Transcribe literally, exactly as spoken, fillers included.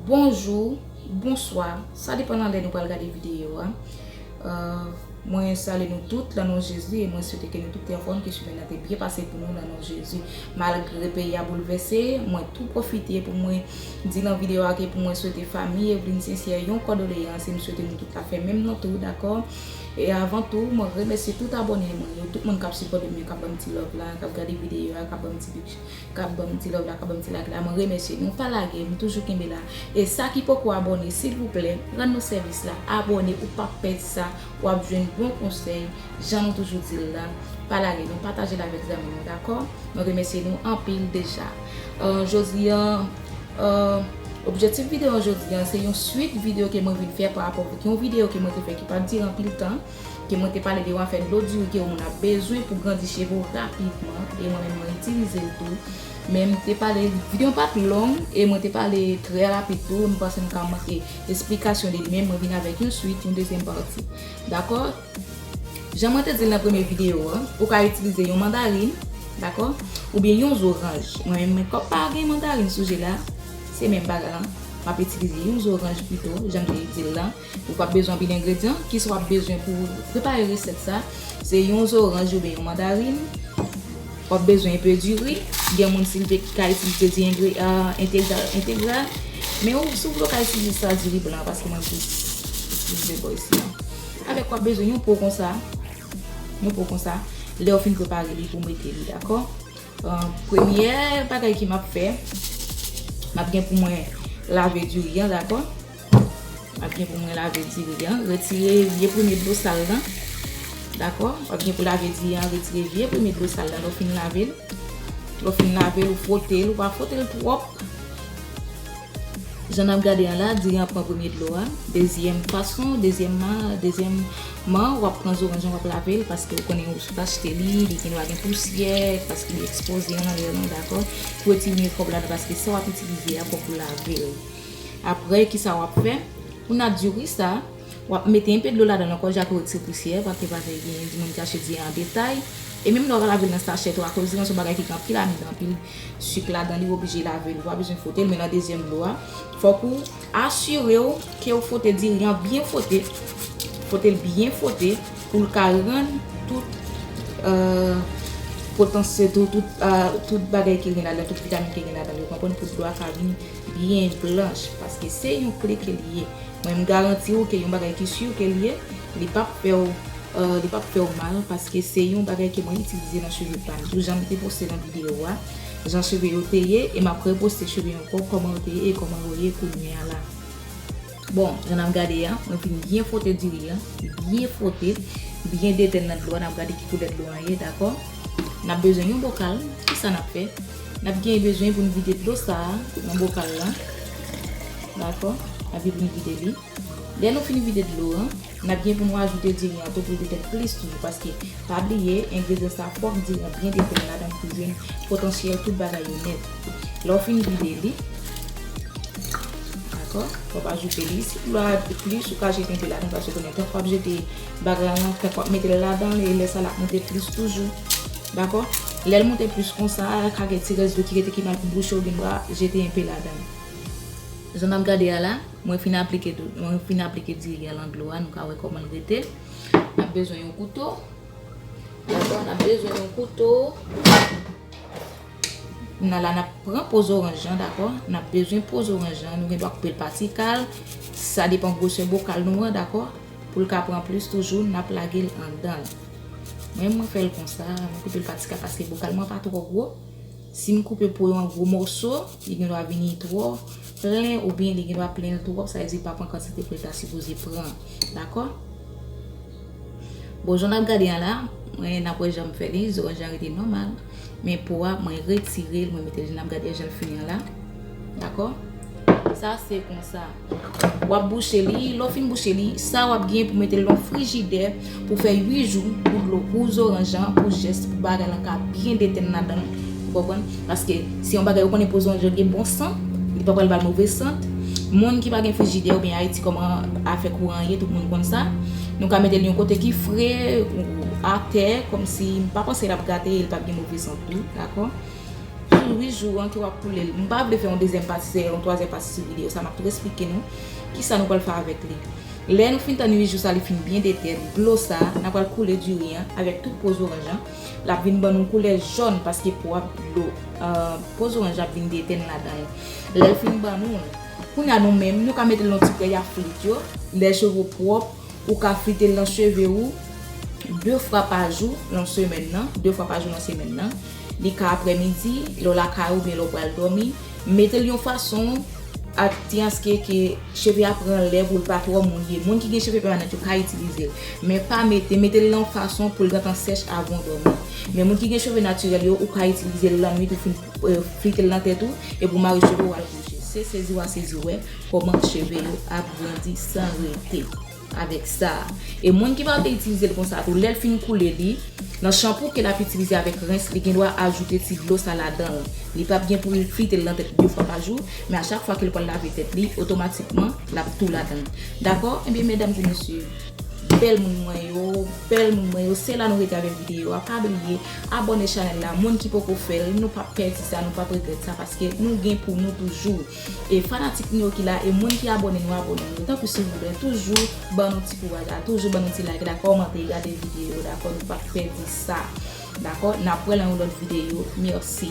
Bonjou, bonswa, sa depann nan lè nou pral gade videyo a. Euh, mwen salye nou tout nan non Jezi e mwen swete ke nou tout te anfòm, ke semèn nan te byen pase pou nou nan non Jezi. Malgre peyi a boulvèse, mwen tou pwofite pou mwen di nan videyo a ke pou mwen swete fanmi Evelyne Sincère yon kondoleyans e m swete nou tout la fè menm nan tou, dakò? E avan tou, mwen remèsye tout abòne mwen yo, tout moun k ap sipòte m yo, k ap ban m ti love la, k ap gade videyo a, k ap ban m ti big k ap ban m ti love la, k ap ban m ti like la, mwen remèsye nou. Pa lage, nou toujou kenbe la. E sa ki poko abòne, silvouplè, rann nou sèvis la, abòne, ou p ap pèdi sa, w ap jwenn bon konsèy, jan nou toujou di l la. Pa lage, nou pataje l avèk zanmi nou, dakò? Mwen remèsye nou anpil deja. Euh, jodi a, euh, objektif videyo jodi a, se yon swit videyo ke mwen vin fè pa rapò avèk yon videyo ke mwen te fè ki pa t dire anpil tan, ke mwen te pale de yon afè dlo diri ke yon moun ap bezwen pou grandi cheve w rapidman, e mwen menm mwen itilize l tou. Men m te pale, videyo pa t long, e mwen te pale trè rapid tou, m panse m ka manke esplikasyon de li, men mwen vin avèk yon swit, yon dezyèm pati. Dakò? Jan mwen te di l nan premye videyo a, ou ka itilize yon mandarin, dakò? Oubyen yon zoranj. Mwen menm, mwen kòm pa gen mandarin sou je la, se menm bagay lan. M ap itilize yon zoranj pito, jan m te di l lan. Ou p ap bezwen anpil engredyan. Kisa w ap bezwen pou prepare resèt sa? Se yon zoranj oubyen yon mandarin. W ap bezwen enpe diri. Gen moun silve ki ka itilize diri engre-, ah, entegra-, entegral. Men ou, si w vle, w ka itilize sa diri blan, paske mwen plis itilize bò isi a. Avèk w ap bezwen yon po konsa. Yon po konsa. Lè w fin prepare li pou w mete li, dakò? Ah, premye bagay ke m ap fè, m ap gen pou mwen lave diri an, dakò? M ap gen pou mwen lave diri an. Retire vye premye dlo sal lan. Dakò? W ap gen pou lave diri an, retire vye premye dlo sal lan. Lè w fin lave l, lè w fin lave l, ou fwote l, ou pa fwote l twòp. Jan n ap gade an la, diri an pran premye dlo a. Dezyèm fason, dezyèmman, dezyèmman, w ap pran zoranj an, w ap lave l, paske ou konnen ou sot achte li, li gen dwa gen pousyè, paske li ekspoze anlè lan, dakò? Pou retire mikwòb ladan, paske sa w ap itilize a, fòk ou lave l. Apre, kisa w ap fè? Ou nan diri sa, w ap mete enpe dlo ladan l ankò, jaske w retire pousyè, paske pa fè gen moun ki achte diri an detay. E menm lè w lave l nan sachè tou, akoz diri an se yon bagay ki gen anpil amidan, anpil sik ladan li, w oblije lave l. Ou pa bezwen fwote l, men nan dezyèm dlo a, fòk ou asire w ke w fwote diri an byen fwote. Fwote l byen fwote pou l ka rann tout, euh, potansye, tout, tout, euh, tout bagay ki gen ladan, tout vitamin ki gen ladan, ou konprann, pou dlo a ka vin byen blanch, paske se yon kle ke l ye. Mwen, m garanti w ke yon bagay ki si ke l ye, li p ap fè w, euh, li p ap fè w mal, paske se yon bagay ke mwen itilize nan cheve pa m. Tou jan m te poste nan videyo a, jan cheve yo te ye, e m ap reposte cheve yo ankò, kòman yo te ye e kòman yo ye kounye a la. Bon, jan n ap gade a, mwen fin byen fwote diri an, byen fwote, byen detèn nan dlo a, n ap gade ki koulè dlo an ye, dakò? N ap bezwen yon bokal. Kisa n ap fè? N ap gen bezwen pou n vide dlo sa a nan bokal la. Dakò? N ap gen pou n vide li. Lè nou fin vide dlo an, n ap gen pou nou ajoute diri an tou pou l detèn plis toujou, paske pa bliye, engredyan sa a fòk diri an byen detèn ladan l pou jwenn potansyèl tout bagay yo nèt. Lè w fin vide li, dakò? W ap ajoute li. Si w vle ajoute plis, ou ka jete enpe ladan, paske konnen tank w ap jete bagay lan, tank w ap mete l ladan, e lè sa l ap monte plis toujou. Dakò? Lè l monte plis konsa, ka gen ti rès dlo ki rete ki mal pou bouche, oubyen w a jete enpe ladan. Jan n ap gade a la, mwen fin aplike dlo, mwen fin aplike diri a nan dlo a, nou ka wè kòman l rete. N ap bezwen yon kouto. Dakò? N ap bezwen yon kouto. Kounye a la, n ap pran po zoranj lan, dakò? N ap bezwen po zoranj lan. Nou gen dwa koupe l pa ti kal. Sa depann gwosè bokal nou an, dakò? Pou l ka pran plis toujou, n ap lage l anndan l. Mwen, mwen fè l konsa, mwen koupe l pa ti kal paske bokal mwen pa twò gwo. Si m koupe po yo an gwo mòso, li gen dwa vini twò plen oubyen li gen dwa plen l twòp, sa vle di pa pran kantite pou l ta sipoze pran. Dakò? Bon, jan n ap gade an la, mwen n ap wè jan m fè li, zoranj lan rete nòmal. Men po a, mwen retire l, mwen mete l jan n ap gade jan l fini an la. Dakò? Sa se konsa. W ap bouche li, lè w fin bouche li, sa w ap gen pou mete l nan frijidè pou fè uit jou pou dlo, pou zoranj lan, pou zès, pou bagay lan ka byen detenn ladan l. Ou konprann? Paske se yon bagay ou konnen po zoranj lan gen bon sant, li pa pral ba l move sant. Moun ki pa gen frijidè oubyen Ayiti kòman afè kouran ye, tout moun konn sa. Nou ka mete l yon kote ki fre, ou atè, kòmsi m pa panse l ap gate e l p ap gen move sant tou, dakò? Sou uit jou an ke w ap koule l, m pa vle fè yon dezyèm pati, se yon twazyèm pati sou videyo sa, m ap tou esplike nou kisa nou pral fè avèk li. Lè nou fin tann uit jou sa, li fin byen detèn, dlo sa, n ap pral koule diri an avèk tout po zoranj an. L ap vin ban nou koulè jòn paske po ap dlo, po zoranj ap vin detèn ladan l. Lè l fin ban nou l, kounye a nou menm, nou ka mete l nan ti krèy a frit yo. Lè cheve w pwòp, ou ka frite l nan cheve ou de fwa pa jou nan semèn nan, de fwa pa jou nan semèn nan. Li ka aprèmidi, lè w lakay ou oubyen lè w pral dòmi. Mete l yon fason atyanske ke cheve a pran lè pou l pa twò mouye. Moun ki gen cheve pèmanan yo ka itilize l, men pa mete, mete l nan yon fason pou l gentan sèch avan w dòmi. Men moun ki gen cheve natirèl yo, ou ka itilize l lannwit, ou fin frite l nan tèt ou, epi w mare cheve w al kouche. Se sezi w a sezi wè kòman cheve yo ap grandi san rete avèk sa. E moun ki pa vle itilize l konsa tou, lè l fin koule li, nan chanpou ke l ap itilize avèk rens, li gen dwa ajoute ti dlo sa ladan l. Li p ap gen pou l frite l nan tèt de fwa pa jou, men a chak fwa ke l pral lave tèt li, otomatikman, l ap tou ladan l. Dakò? Ebyen, medam e mesye, bèl moun mwen yo, bèl moun mwen yo, se la nou rete avèk videyo a. Pa bliye, abòne chanèl la. Moun ki poko fè l, nou p ap pèdi sa, nou p ap regrèt sa, paske nou gen pou nou toujou. E fanatik nou yo ki la, e moun ki abòne nou, abòne nou. Tanpri silvouplè, toujou ban nou ti kouraj la, toujou ban nou ti like la, kòmante, gade videyo, dakò? Nou p ap pèdi sa. Dakò? N ap wè nan yon lòt videyo. Mèsi.